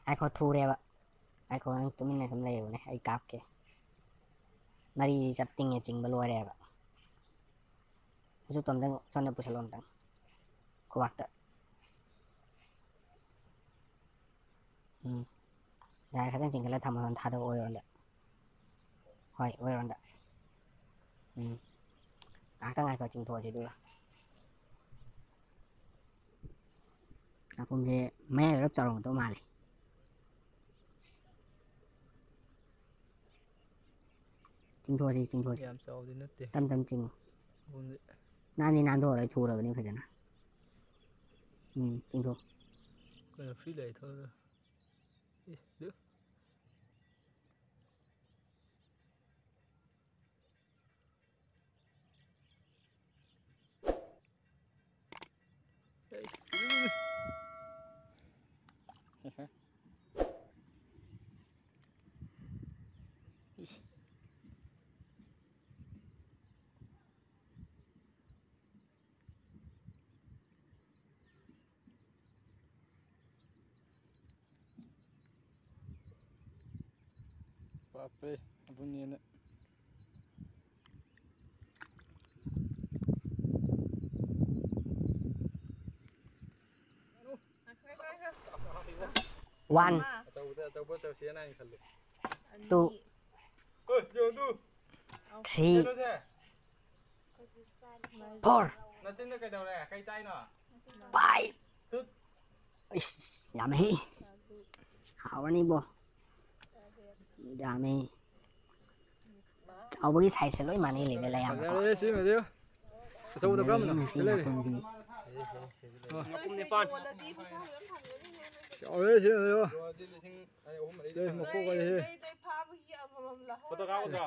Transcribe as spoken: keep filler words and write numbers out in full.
ꯉꯥꯏꯈꯣ, ꯊꯨꯔꯦꯕ꯫ ꯉꯥꯏꯈꯣ, ꯅꯪ ꯇꯨꯃꯤꯟꯅ ꯑꯗꯨꯝ ꯂꯩꯌꯨꯅꯦ, ꯑꯩ ꯀꯥꯞꯀꯦ꯫ ꯃꯔꯤ ꯆꯞ ꯇꯤꯡꯉꯦ, ꯆꯤꯡꯕ ꯂꯣꯏꯔꯦꯕ꯫ ꯍꯧꯖꯤꯛꯇꯣ ꯑꯝꯇꯪ ꯁꯣꯝꯗ ꯄꯨꯁꯜꯂꯣ ꯑꯝꯇꯪ꯫ ꯈꯨꯕꯥꯛꯇ꯫ ꯎꯝ꯫ ꯌꯥꯔꯦ, ꯈꯤꯇꯪ ꯆꯤꯡꯈꯠꯂ ꯊꯝꯃꯣ, ꯊꯥꯗꯣꯛꯑꯣ ꯑꯣꯏꯔꯣꯝꯗ꯫ ꯍꯣꯏ, ꯑꯣꯏꯔꯣꯝꯗ꯫ ꯎꯝ꯫ ꯉꯥꯏꯍꯥꯛꯇꯪ ꯉꯥꯏꯈꯣ, ꯆꯤꯡꯊꯣꯛꯑꯁꯤ ꯑꯗꯨꯒ꯫ ꯉꯥꯄꯨꯝꯁꯦ ꯃꯌꯥꯏ ꯑꯣꯏꯔꯞ ꯆꯥꯎꯔꯝꯒꯗꯧ ꯃꯥꯜꯂꯦ꯫ ꯆꯤꯡꯊꯣꯛꯑꯁꯤ, ꯆꯤꯡꯊꯣꯛꯑꯁꯤ꯫ ꯌꯥꯝ ꯆꯥꯎꯕꯗꯤ ꯅꯠꯇꯦ꯫ ꯇꯞ ꯇꯞ ꯆꯤꯡꯉꯨ꯫ ꯉꯥꯄꯨꯝꯁꯦ꯫ ꯅꯥꯟꯗꯤ ꯅꯥꯟꯊꯣꯛꯑꯔꯣꯏ, ꯊꯨꯔꯕꯅꯤ ꯐꯖꯅ꯫ ꯎꯝ, ꯆꯤꯡꯊꯣꯛ꯫ ꯀꯩꯅꯣ free ꯂꯩ ꯊꯣꯛꯑꯒ꯫ ꯑꯦ, ꯑꯗꯨ꯫ ꯕꯥꯞꯔꯦ, ꯑꯗꯨꯅꯦꯅ꯫ One, ꯑꯆꯧꯕꯗ ꯑꯆꯧꯕ ꯇꯧꯁꯦꯅ ꯍꯥꯏꯅ ꯈꯜꯂꯦ꯫ Two, ꯍꯣꯏ, ꯌꯦꯡꯉꯨ ꯑꯗꯨ꯫ Three, ꯀꯩꯅꯣꯁꯦ꯫ Four꯫ ꯅꯆꯤꯟꯗ ꯀꯩꯗꯧꯔꯦ? ꯀꯩ ꯆꯥꯏꯅꯣ? Five꯫ ꯇꯨꯠ꯫ ꯏꯁ, ꯌꯥꯝꯃꯦꯍꯦ꯫ ꯍꯥꯎꯔꯅꯤꯕꯣ꯫ ꯌꯥꯝꯃꯦ꯫ ꯆꯥꯎꯕꯒꯤ size ꯁꯦ ꯂꯣꯏ ꯃꯥꯟꯅꯩ, level ꯌꯥꯝꯕꯀꯣ꯫ ꯐꯖꯔꯦ ꯁꯤꯃꯗꯤ꯫ ꯑꯆꯧꯕꯗ ꯐꯖꯔꯦ ꯀꯔꯝꯕꯅꯣ? ꯉꯁꯤ ꯁꯤ ꯂꯩꯔꯦ꯫ ꯉꯥꯄꯨꯝꯁꯤ꯫ ꯃꯄꯨꯝ ꯅꯤꯄꯥꯟ꯫ ꯆꯥꯎꯔꯦ ꯁꯤꯃꯗꯤ꯫ ꯃꯀꯣꯛ ꯀꯥꯏꯁꯦ꯫ ꯐꯣꯇꯣ ꯀꯥꯞꯀꯗ꯭ꯔꯣ?